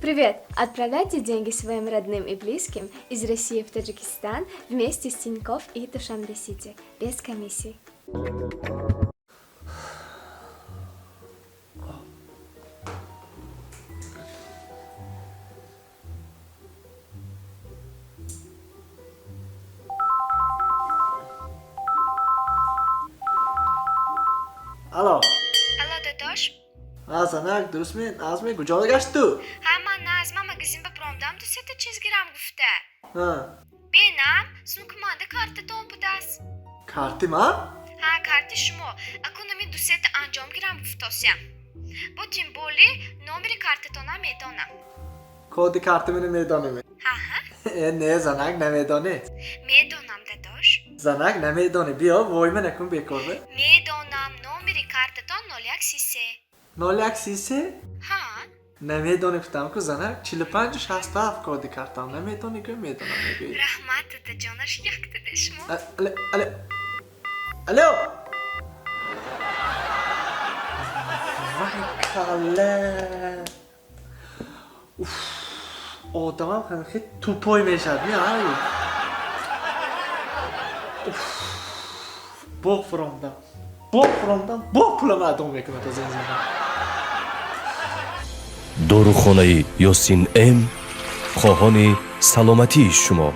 Привет! Отправляйте деньги своим родным и близким из России в Таджикистан вместе с Тинькофф и Душанбе Сити без комиссий. Алло. Алло, дадош. А, занак, дурустми, нағзми? Куҷо гашт ту? Ҳа, ман нағзма, магазин ба промдам, ду сета чиз гирам гуфта. Ҳа. Бенам, сумкаманда картатон будааст. Карти ман? Ҳа, карти шумо. Акун ами ду сета анҷом гирам гуфтосям. Бо тим боле номери картатонам медонам. Коди карти мани медонем? Ҳа-ҳа. Э, не, занак, намедонӣ. Медонам, дадош. Занак, намедонӣ. Биё, войма накун бекор. Медонам, номери картатон 0133. 0133? Ҳа. Намедонӣ гуфтам ку, занак. 4567 коди картам. Намедонӣ ку, медонам мегӯӣ. Раҳмат, дадаҷонаш, яктаде шумо. Але, але, алло, вай калла! Уф, одамам хеле тупой мешавад, ми ай. Уф, боғ фуромдам, боғ фуромдам, боғ пулам адо мекунад аз ин зина. Дорухонаи Ёсин М хоҳони саломатии шумо.